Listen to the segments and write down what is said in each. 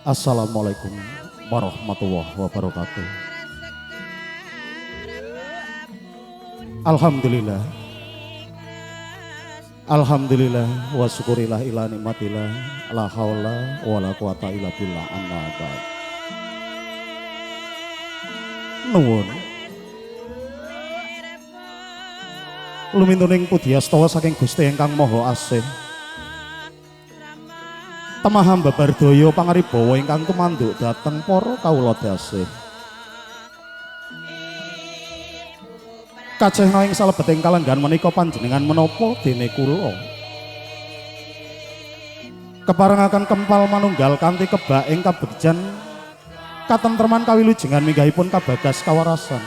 Assalamualaikum warahmatullahi wabarakatuh. Alhamdulillah. Alhamdulillah wa syukurillah ila nikmatillah la haula wala quwata illa billah amma ba'd. Nuwun. Lumintuning pudiastawa saking Gusti ingkang Maha Asih. Temaham babar daya pangaribawa ingkang tumanduk dhateng para kawula dasih. Kacehna ing salebeting kalenggahan menika panjenengan menapa dene kula. Keparengaken kempal manunggal kanthi kebak ing kabegjan katentreman kawilujengan minggahipun kabagas kawarasan.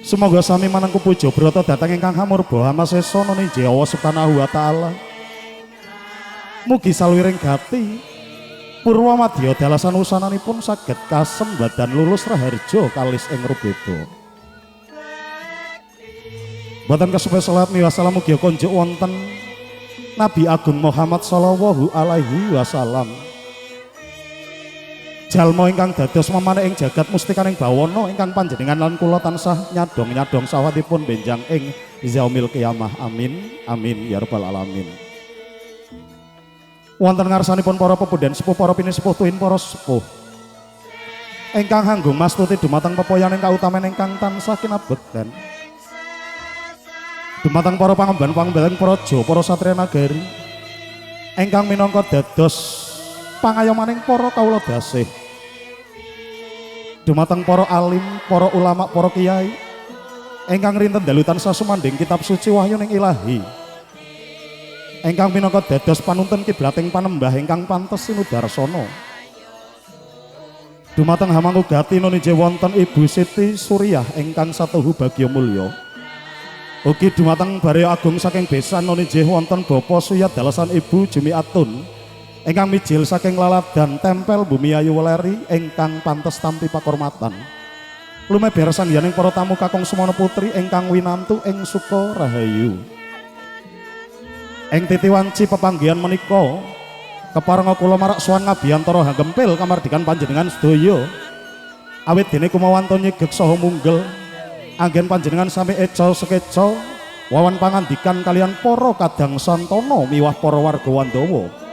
Sumangga sami manengku puja brata dhateng ingkang hamurba hamasesa nunjih Allah Subhanahu wa taala. Mugi salwiring gati purwa madya dalasan wusananipun saged kasembadan lulus raharja kalis ing rubeda. Boten kesupe salat miwah salam mugi konjuk wonten Nabi Agung Muhammad sallallahu alaihi wasallam. Jalma ingkang dados memanik ing jagat mustikaning bawana ingkang panjenengan lan kula tansah nyadong-nyadong sawatipun benjang ing yaumil qiyamah. Amin amin ya rabbal alamin. Wonten ngarsanipun para pepundhen sepuh, para pinisepuh, tuwin para sepuh ingkang hanggung mastuti dumateng pepoyan ingkang kautaman ingkang tansah kinabekten dumateng para pangemban-pangemban praja, para satriya nagari ingkang minangka dados pangayomaning para kawula dasih dumateng para alim, para ulama, para kiai ingkang rinten dalu tansah sumandhing kitab suci wahyuning ilahi ingkang minangka dados panuntun kiblating panembah ingkang pantes sinudarsana dumateng hamangku gati nunije wonten Ibu Siti Suriah ingkang satuhu bagya mulya. Ugi dumateng Barya Agung saking besan nunije wonten Bapak Suyat dalasan Ibu Jumiatun ingkang mijil saking laladan tempel Bumi Ayu Weleri ingkang pantes tampi pakurmatan. Lumeber sangyaning para tamu kakung semono putri ingkang winantu ing Sukorahayu. Ing titi wanci pepanggihan menika keparenga kula marak sowan ngabiyantara hanggempil kamardikan panjenengan sedaya. Awit dene kumawanto nyegek saha munggel anggen panjenengan sami eca sekeca wawan pangandikan kalian para kadang santana miwah para warga Wandawa.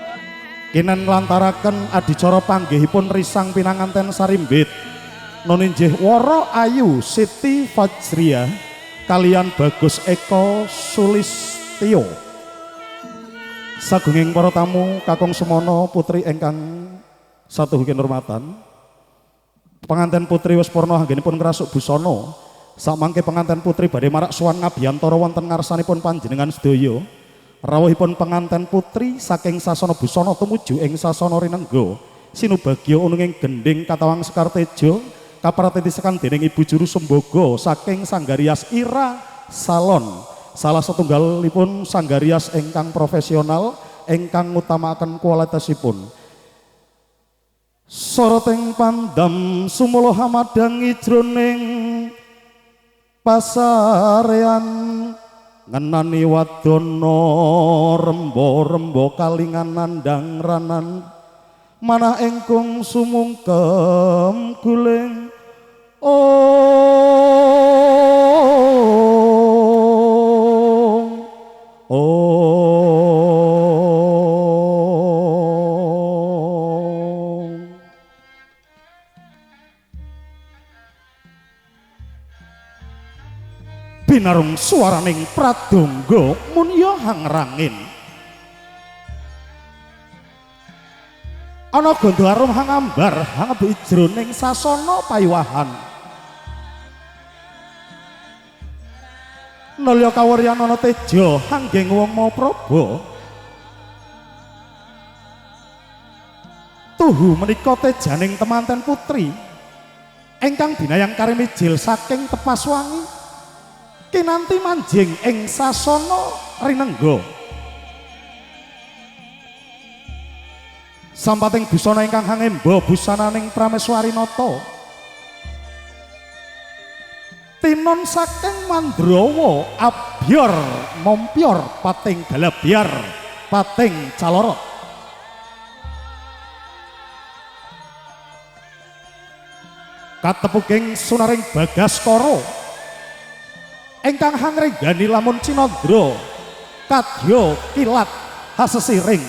Kinen nglantaraken adicara panggihipun risang pinanganten sarimbit noninjih Wara Ayu Siti Fajriah kalian Bagus Eko Sulistyo. Sagunging para tamu kakung semono putri ingkang satuhu kinurmatan. Penganten putri wis purna anggenipun ngrasuk busana. Samangke penganten putri badhe marak sowan ngabiyantara wonten ngarsanipun panjenengan sedaya. Rawuhipun penganten putri saking sasana busana tumuju ing sasana rinengga sinubagya ununging gendhing katawang Sekar Tejo kapratitisekan dening Ibu Juru Sembogo saking Sanggarias Ira Salon, salah setunggalipun sanggarias ingkang profesional ingkang ngutamaken kualitasipun. Soroting pandam sumuluh hamadangi jroning pasarean ngenani wadana rembo-rembo kalingan nandang ranan manah ingkung sumungkem guling oh. Binarung suaraning pradonga munya hangrangin ana gandha arum hangambar hangebu jroning sasana payuwahan nalya kawuryan ana teja hanggeng wong mapraba tuhu menika tejaning temanten putri ingkang binayang karimijil saking Tepas Wangi kinanti manjing ing sasana rinengga. Sampating busana ingkang hangemba busananing Prameswari Nata tinon saking Mandrawa abyor mompyor pating galabyar pating calorot. Katepuking sunaring Bagaskara ingkang hangrenggani lamun cinandra kadya kilat hasesiring.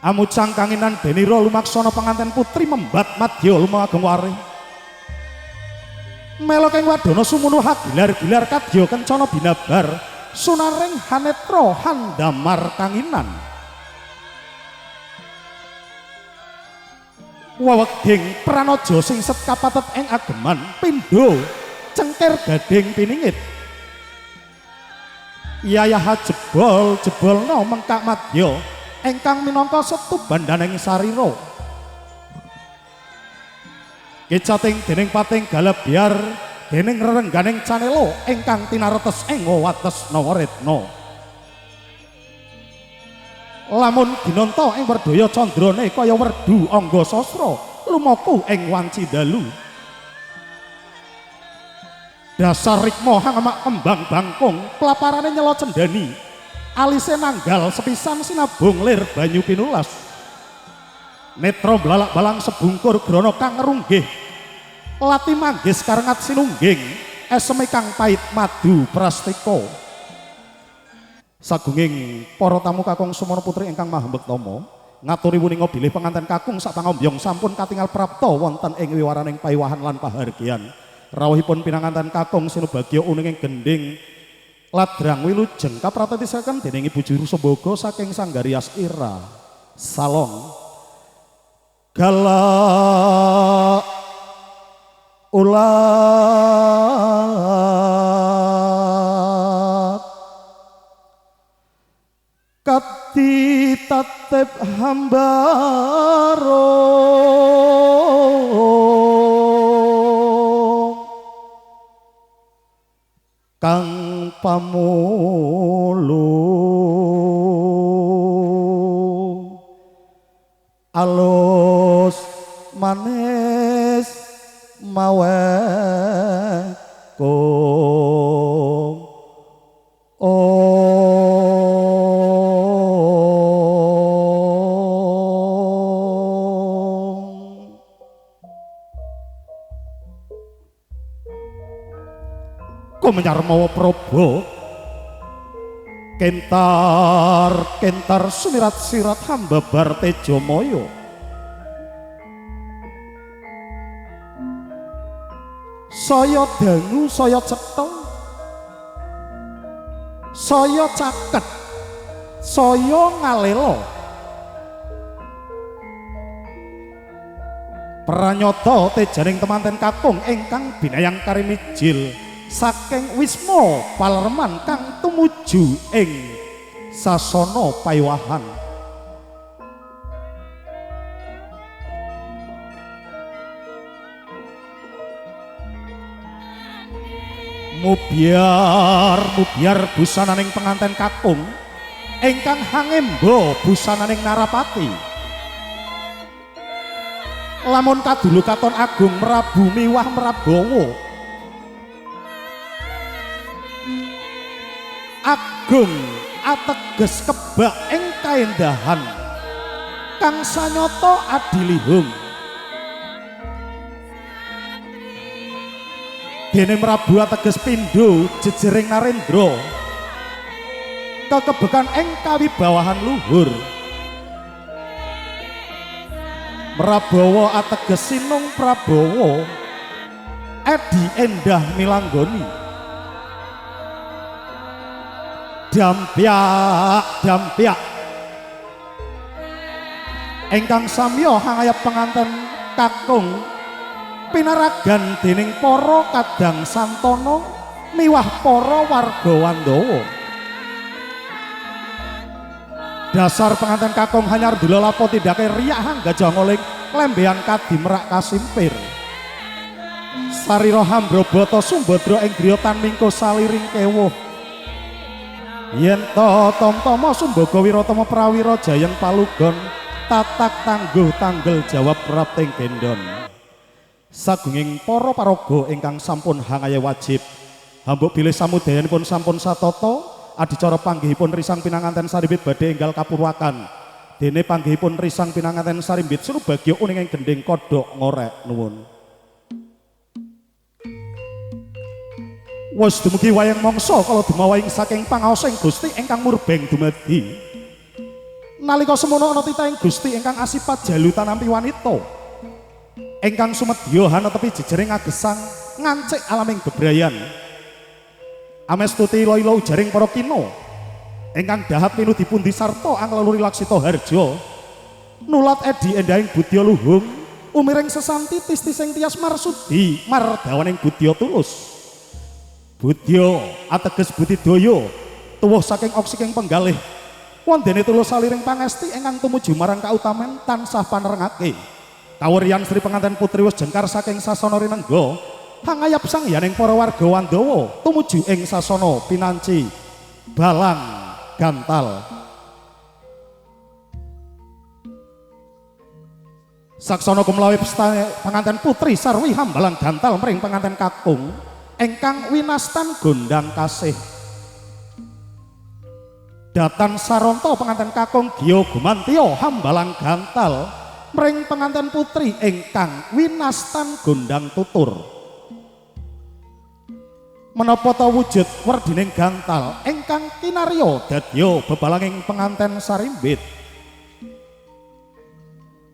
Amucang kanginan denira lumaksana penganten putri membat madya lumageng warih. Melok ing wadana sumunuh hagilar-gilar kadya kencana binabar sunaring hanetra handamar kanginan. Weweging pranaja singset kapatet ing ageman pindha cengkir gading piningit. Yayaha jebol jebolna mengkak madya ingkang minangka setu bandaning sarira. Kecating dening pating galabyar dening rerengganing canela ingkang tinaretes ing wates Nawaretna. Lamun ginanta ing werdaya candrane kaya werdu angga sastra lumaku ing wanci dalu. Dasar rikma hangemak kembang bangkung pelaparane nyela cendani alise nanggal sepisan sinabung lir banyu pinulas. Netra blalak balang sebungkur grana kang ngrunggih lati manggis karengat sinungging eseme kang pait madu prastika. Sagunging para tamu kakung Sumono putri ingkang maha bektama ngaturi wuninga bilih penganten kakung sak pangombyong sampun katingal prapta wonten ing wiwaraning paiwahan lan pahargyan. Rawuhipun pinanganten kakung sinubagya uninging gendhing ladrang wilujeng kapratetisaken dening Ibu Juru Sembogo saking Sanggarias Ira Salon. Galak ulat kati tatep hambaro kang pamulu alus manis maweh kong ong menyarmawa probo kentar kentar sumirat sirat hamba bar tejomoyo. Saya dangu saya cetha saya caket saya ngalela. Pranyata tejaning temanten kakung ingkang binayang karimijil saking wisma palerman kang tumuju ing sasana paiwahan. Mubyar mubyar busananing penganten kakung ingkang hangemba busananing narapati. Lamun kadulu katon agung merabu miwah merabawa agung ateges kebak ing kaendahan kang sanyata adilihung. Dene merabu ateges pindho jejering narendra kekebekan ing kawibawahan luhur. Merabawa ateges sinung prabawa edi endah milanggoni. Dampyak dampyak ingkang samya hangayap penganten kakung pinaragan dening para kadang santana miwah para warga Wandawa. Dasar penganten kakung hanyar dulalapo tindake riyak hang gajah ngoling lembean kadi merak kasimpir. Sarira hambrabata sumbadra ing griya tan mingko saliring kewuh. Yen to tamtama sumbaga wiratama prawira jayeng palugon tatak tangguh tanggel jawab prapting gendon. Sagunging para paraga ingkang sampun hangaya wajib Hambuk bilih samudayanipun sampun satata adicara panggihipun risang pinanganten sarimbit badhe enggal kapurwakan. Dene panggihipun risang pinanganten sarimbit surubagya uning ing gendhing kodhok ngorek nuwun. Wis dumugi wayang mangsa kala dumawahing saking pangaosing Gusti ingkang murbeng dumadi. Nalika semono ana titahing Gusti ingkang asipat jalu tanampi wanita. Ingkang sumedya hanetepi jejering agesang ngancik alaming bebrayan. Amestuti ila-ila ujaring para kina ingkang dahat pinudi pundi sarta anglaluri laksita harja. Nulat edi endahing budya luhung umiring sesanti tis-tising tias marsudi mardawaning budya tulus. Budya ateges budidaya tuwuh saking oksiking penggalih wondene tulus saliring pangesti ingkang tumuju marang kautaman tansah panerengake. Kawuryan Sri Penganten Putri wis jengkar saking sasana rinengga hangayap sangyaning para warga Wandawa tumuju ing sasana pinanci balang gantal. Saksana gumlawi penganten putri sarwi hambalang gantal mring penganten kakung ingkang winastan gondang kasih. Datan saronto penganten kakung giya gumantiya hambalang gantal mring penganten putri ingkang winastan gondang tutur. Menapa ta wujud werdining gantal ingkang kinarya dadya bebalanging penganten sarimbit.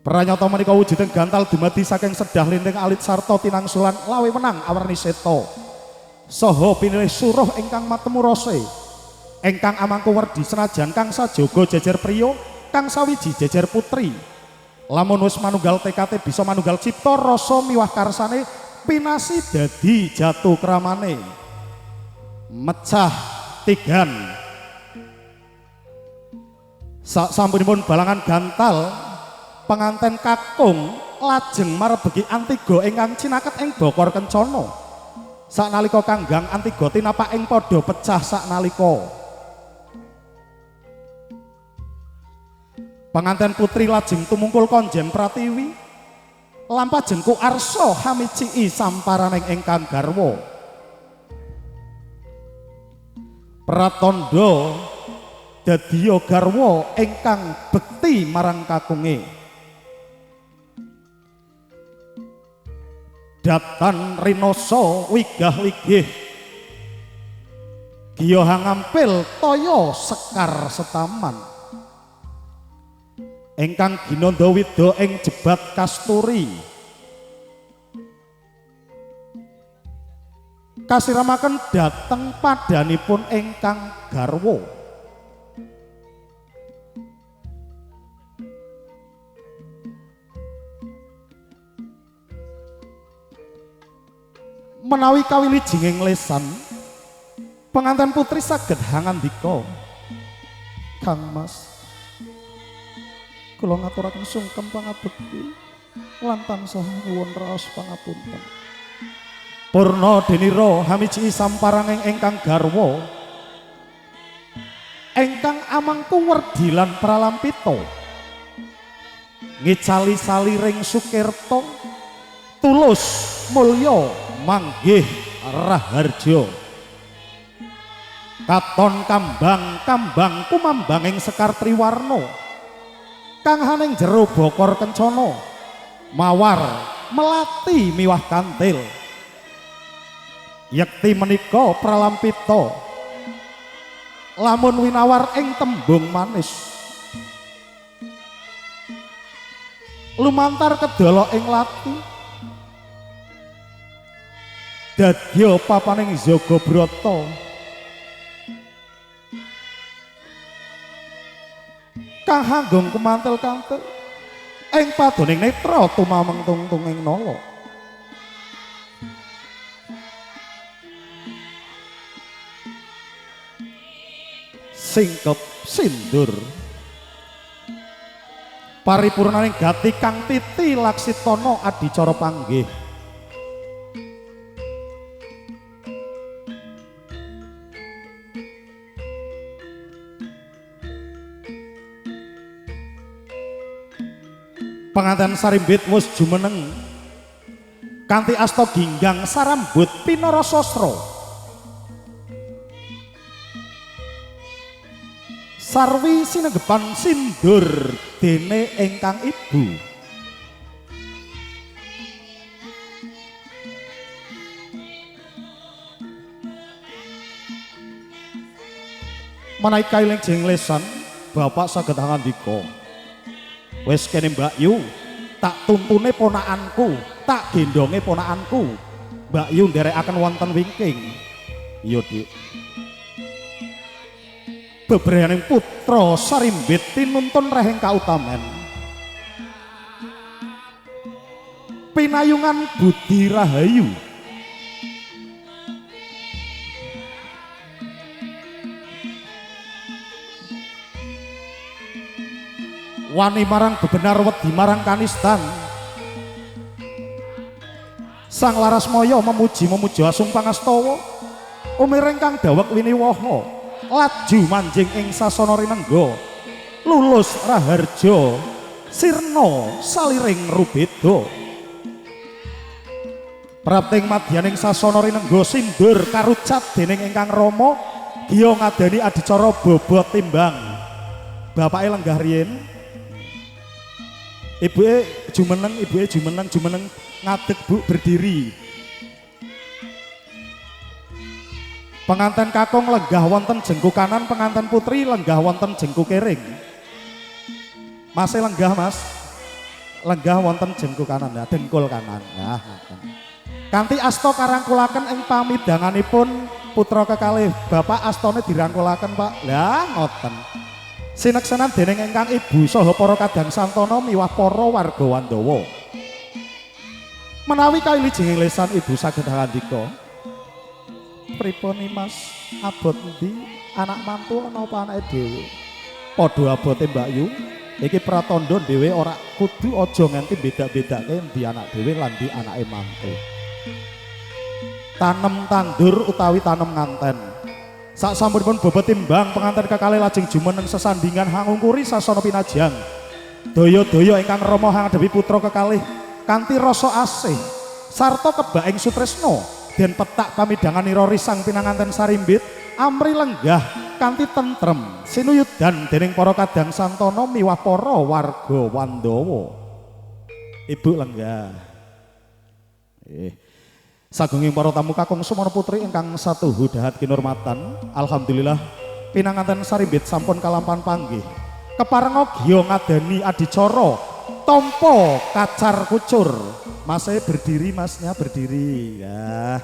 Pranyata menika wujuding gantal dumadi saking sedah linting alit sarta tinangsulan lawe wenang awerni seta. Saha pinilih suruh ingkang matemu rase ingkang amangku werdi senajan kang sajaga jejer priya kang sawiji jejer putri. Lamun wis manunggal tekate bisa manunggal cipta rasa miwah karsane pinasi dadi jatuh kramane. Mecah tigan. Sak sampunipun balangan gantal penganten kakung lajeng marebegi antiga ingkang cinaket ing bokor kencana. Saknalika kanggang antiga tinapak ing padha pecah saknalika. Penganten putri lajeng tumungkul konjem pratiwi lampah jengku arsa hamiciki samparaning ingkang garwa. Pratandha dadiya garwa ingkang bekti marang kakunge. Datan rinasa wigah-wigih giya hangampil toya sekar setaman. Ingkang ginandha wida ing jebat kasturi. Kasiramaken dhateng padhanipun ingkang garwa. Menawi kawilijenging lesan penganten putri saged hangandika, Kang Mas, kula ngaturaken sungkem pangabekti lan tansah nyuwun raos pangapunten. Purna denira hamiji samparanging ingkang garwa ingkang amangku werdi lan pralampita ngicali saliring sukirta tulus mulya manggih raharja. Katon kambang kambang kumambanging sekar triwarna kang haning jero bokor kencana mawar melati miwah kantil. Yekti menika pralampita lamun winawar ing tembung manis lumantar kedala ing lati dadya papaning jaga brata. Kang hanggung kemantel-kantel ing padoning netra tumameng tungtunging nala. Singkep sindur paripurnaning gati kang titi laksitana adicara panggih. Penganten sarimbit wis jumeneng kanthi asta ginggang sarambut pinara sastra. Sarwi sinenggepan sindur dene ingkang ibu. Menawi kailing jeng lesan, bapak saged ngandika. Wis kene Mbak Yu, tak tuntune ponakanku, tak gendonge ponakanku. Mbak Yu nderekaken wonten wingking. Iya, Dik. Bebrayaning putra Sarimbit tinuntun reheng kautamen. Pinayungan Budi Rahayu. Wani marang bebenar wedi marang kanistan. Sang Larasmaya memuji memuja asung pangastawa. Umireng kang daweg winiwaha. Laju manjing ing sasana rinengga. Lulus raharja sirna saliring rubeda. Prapting madyaning sasana rinengga sindur karucat dening ingkang rama giya ngadani adicara bobot timbang. Bapake lenggah riyin. Ibuke jumeneng, ibuke jumeneng, jumeneng ngadeg Bu berdiri. Penganten kakung lenggah wonten jengku kanan, penganten putri lenggah wonten jengku kering. Masih lenggah Mas. Lenggah wonten jengku kanan ya, dengkul kanan. Nah, kanthi asta karangkulaken ing pamidanganipun putra kekalih, bapak astane dirangkulaken Pak. Lah ngoten. Sineksenan dening ingkang ibu saha para kadang santana miwah para warga Wandawa. Menawi kawilijenging lesan ibu saged ngandika. Pripun Mas, abot endi anak mantu napa anake dhewe? Padha abote Mbak Yu, iki pratandha dhewe ora kudu aja nganti beda-bedake endi anak dhewe lan endi anake mantu. Tanem tandur utawi tanem nganten. Sak sampunipun bobot timbang penganten kekalih lajeng jumeneng sesandingan hangungkuri sasana pinajang. Daya-daya ingkang rama hangadepi putra kekalih kanthi rasa asih sarta kebak ing sutresna. Den petak pamidanganira risang pinanganten Sarimbit amri lenggah kanthi tentrem sinuyudan dening para kadang santana miwah para warga Wandawa. Ibu lenggah. Sagunging para tamu kakung semana putri ingkang satuhu dahat kinurmatan, alhamdulillah pinanganten Sarimbit sampun kalampan panggih. Keparenga giya ngadani adicara tampa kacar kucur. Masnya berdiri, masnya berdiri ya.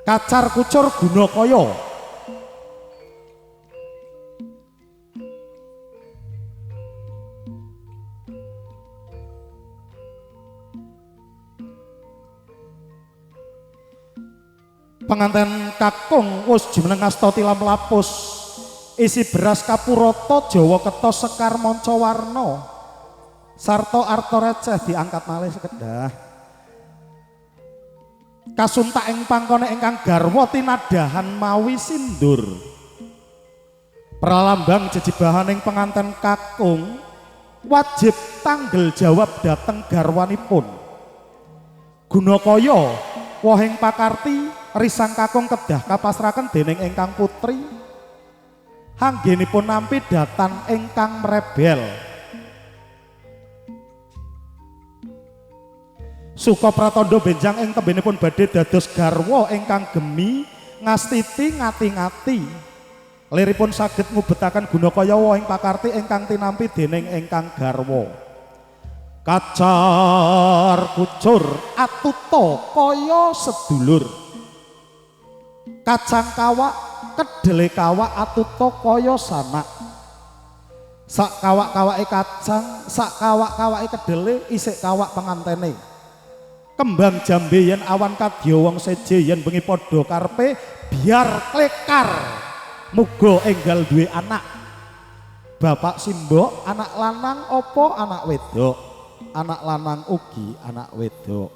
Kacar kucur guna kaya. Penganten kakung wis jumeneng asta tilam lapus. Isi beras kapurata Jawa ketos sekar manca warna. Sarta arta receh diangkat malih sekedah. Kasuntak ing pangkone ingkang garwa tinadahan mawi sindur. Pralambang jejibahaning penganten kakung wajib tanggel jawab dhateng garwanipun. Gunakaya wohing pakarti risang kakung kedah kapasraken dening ingkang putri. Hanggenipun nampi datan ingkang mrebel. Suka pratandha benjang ing tembenipun badhe dados garwa ingkang gemi ngastiti ngati-ngati. Liripun saged ngubetaken gunakaya wohing pakarti ingkang tinampi dening ingkang garwa. Kacar kucur atuta kaya sedulur. Kacang kawak kedele kawak atuta kaya sanak. Sak kawak-kawake kacang, sak kawak-kawake kedele isik kawak pengantene. Kembang jambe yen awan kadya wong seje yen bengi padha karepe biar klekar muga enggal duwe anak. Bapak simbok anak lanang apa anak wedok? Anak lanang ugi anak wedok.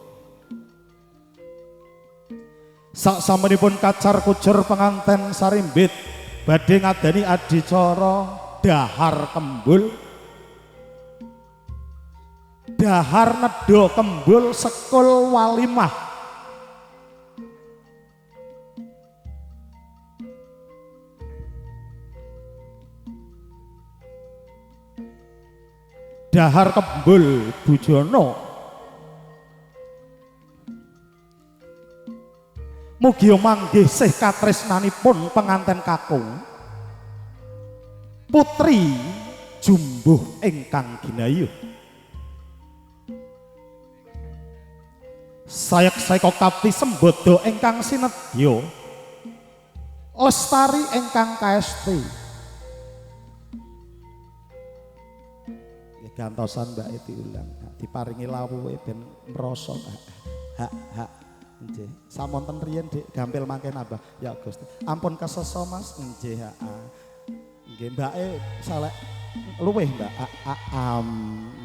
Sak samunipun kacar kucur penganten Sarimbit badhe ngadani adicara dahar kembul. Dahar nedha kembul sekul walimah. Dahar kembul bujana. Mugi manggih sih katresnanipun penganten kakung putri jumbuh ingkang ginayuh. Sayek-sayeka kapti sembada ingkang sinedya lestari ingkang kaesti. Gantosan mbake diulang, diparingi lawuhe ben ngrasa hak hak. Nggih, samonten riyen Dik, gampil mangke nambah. Ya Gusti. Ampun keseso Mas. Nggih, heeh. Nggih, mbake salek luwih Mbak. Am.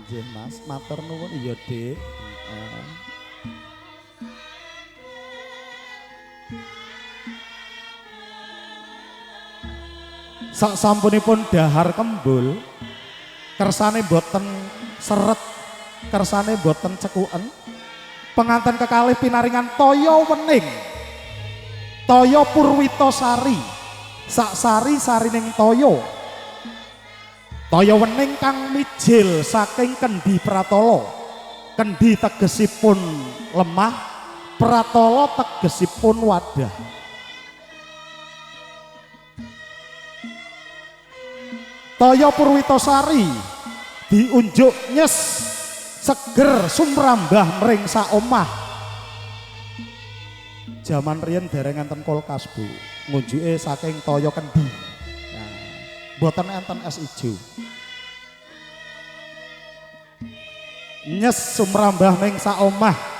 Nggih, Mas, matur nuwun. Iya, Dik. Heeh. Sak sampunipun dahar kembul, kersane boten seret, kersane boten cekuken. Penganten kekalih pinaringan toya wening, toya purwita sari, sak sari sarining toya, toya wening kang mijil saking kendi pratala. Kendi tegesipun lemah, pratala tegesipun wadah. Toya purwita sari diunjuk nyes seger sumrambah mring saomah. Jaman riyen dereng enten kulkas, Bu. Ngunjuke saking toya kendi. Nah, mboten enten es ijo. Nyes sumrambah mring saomah.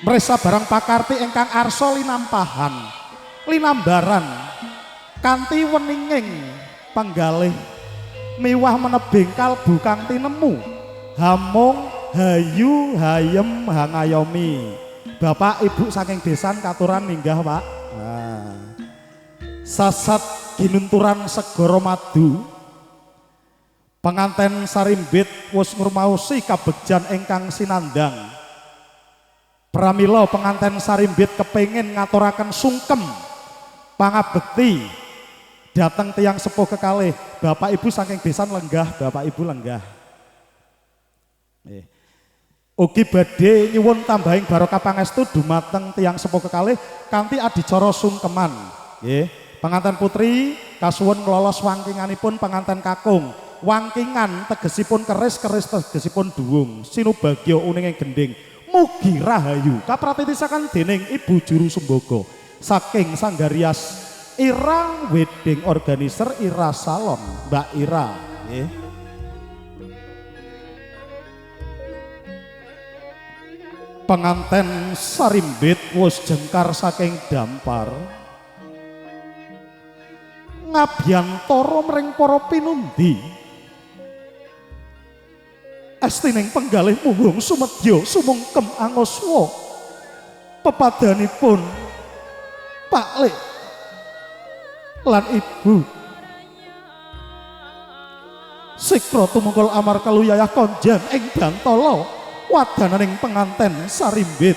Mresa barang pakarti ingkang arsa linampahan, linambaran kanthi weninging penggalih miwah menebing kalbu kang tinemu hamung hayu hayem hangayomi. Bapak ibu saking desan katuran minggah Pak. Nah. Sasat ginunturan segara madu penganten sarimbit wus ngrumaosi kabegjan ingkang sinandang. Pramila penganten sarimbit kepengin ngaturaken sungkem pangabekti dateng tiyang sepuh kekalih. Bapak ibu saking besan lenggah, bapak ibu lenggah. Ugi badhe nyuwun tambahing barokah pangestu dumateng tiyang sepuh kekalih kanthi adicara sungkeman. Nggih, penganten putri kasuwun nglolos wangkinganipun penganten kakung. Wangkingan tegesipun keris, keris tegesipun duwung. Sinubagya uninging gendhing. Mugi rahayu kapratitisaken dening Ibu Juru Sumbaga saking Sanggarias Ira Wedding Organizer Ira Salon Mbak Ira. Nggih. Penganten sarimbit wus jengkar saking dampar ngabyantara mring para pinundi. Estining penggalih muhung sumedya sumungkem angoswa pepadanipun Pak Lek lan Ibu Sikra tumungkul amar kaluyayah konjen ing dantala wadananing penganten sarimbit.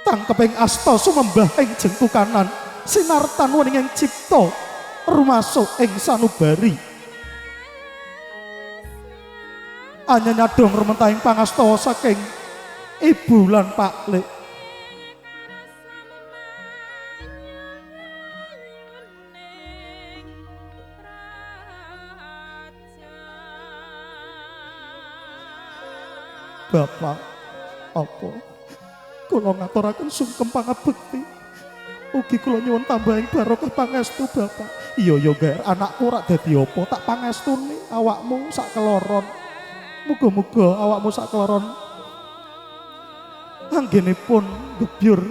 Tangkeping asta sumembah ing jengkukanan sinartan wening ing cipta rumasuk ing sanubari. Anyanyadong rumentahing pangastawa saking ibu lan Pak Lek. Bapak, apa kula ngaturaken sungkem pangabekti. Ugi kula nyuwun tambahing barokah pangestu Bapak. Iya ya Ger, anakku ora dadi apa, tak pangestune awakmu sak keloron. Muga-muga awakmu sak keloron anggenipun gebyur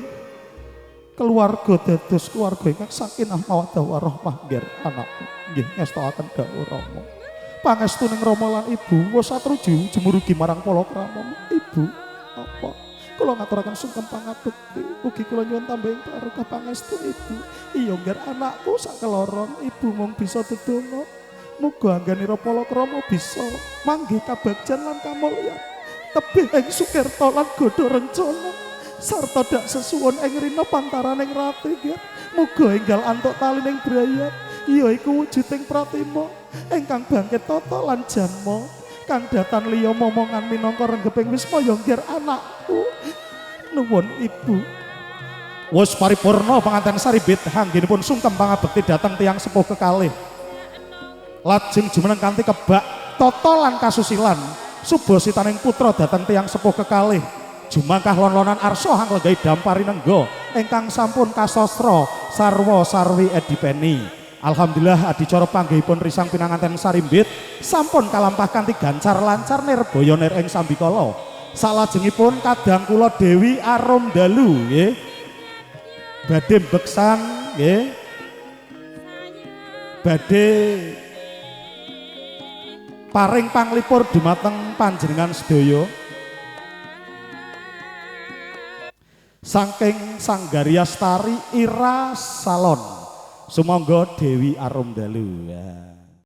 keluarga dados keluarga ingkang sakinah mawaddah warahmah Ger anakku. Nggih ngestokaken dawuh Rama. Pangestu ning Rama lan Ibu wis satruju jumurugi marang palakrama. Ibu, apa kula ngaturaken sungkem pangabekti, ugi kula nyuwun tambahing barokah pangestu Ibu. Iya ngger anakku sak keloron, ibu mung bisa dedonga. Muga anggenira palakrama bisa manggih kabagjan lan kamulyan. Tebih ing sukerta lan godha rencana. Sarta dak sesuwun ing rina pantaraning rati nggih. Muga enggal antuk talining brayat ya iku wujuding pratima ingkang bangkit tata lan janma kang datan liya momongan minangka renggeping wismaya nggir anakku. Nuwun ibu. Wis paripurna panganten Sarimbit anggenipun sungkem pangabekti dhateng tiyang sepuh kekalih. Lajeng jumeneng kanthi kebak tata lan kasusilan subasitaning putra dhateng tiyang sepuh kekalih. Jumangkah lon-lonan arsa hang lenggahi dampari nengga ingkang sampun kasastra sarwa sarwi edipeni. Alhamdulillah adicara panggihipun risang pinanganten Sarimbit sampun kalampah kanthi gancar lancar nirbaya nir ing sambikala. Salajengipun kadang kula Dewi Arum Dalu nggih. Badhe beksan nggih. Badhe paring panglipur dumateng panjenengan sedaya. Saking Sanggarias Tari Ira Salon. Sumangga Dewi Arum Dalu ya.